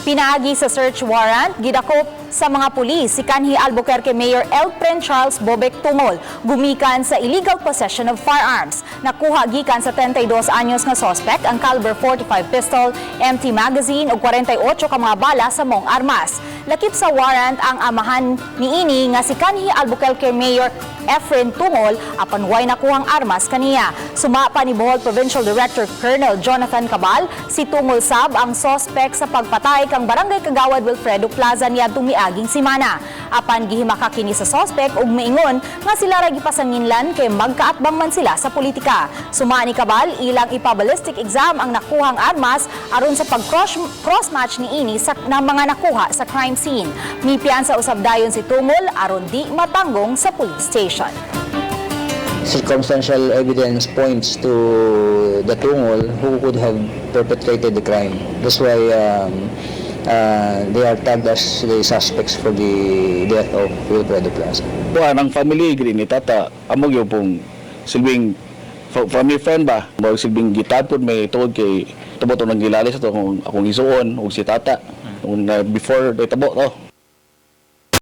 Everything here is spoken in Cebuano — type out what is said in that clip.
Pinaagi sa search warrant, gidakop sa mga pulis si kanhi Albuquerque Mayor Elfren Charles Bobek Tungol, gumikan sa illegal possession of firearms. Nakuha gikan sa 32 anyos nga suspect ang caliber 45 pistol, empty magazine ug 48 ka mga bala sa maong armas. Lakip sa warrant ang amahan niini nga si kanhi Albuquerque Mayor Efren Tungol, apan way nakuhang armas kaniya. Suma pa ni Bohol Provincial Director Colonel Jonathan Cabal, si Tungol sab ang suspect sa pagpatay kang Barangay Kagawad Wilfredo Plaza niadtong miaging simana. Apan gihimaka kini sa suspect ug miingon nga sila ra gipasanginlan kay magkaatbang man sila sa politika. Suma ni Cabal, ilang ipa-ballistic exam ang nakuhang armas aron sa pag-cross cross-match niini sa ng mga nakuha sa crime scene. Mipiansa usab dayon si Tungol aron di matanggong sa police station. Circumstantial evidence points to the Tungol who could have perpetrated the crime. That's why they are tagged as the suspects for the death of Wilfredo Plaza. Kuan ang family gini ni tata amo gyud pong silbing family friend ba mo, silbing gitad pud may tuod kay tabo to nang gilali sa to akong, akong isuon ug si tata kung na before day tabo to.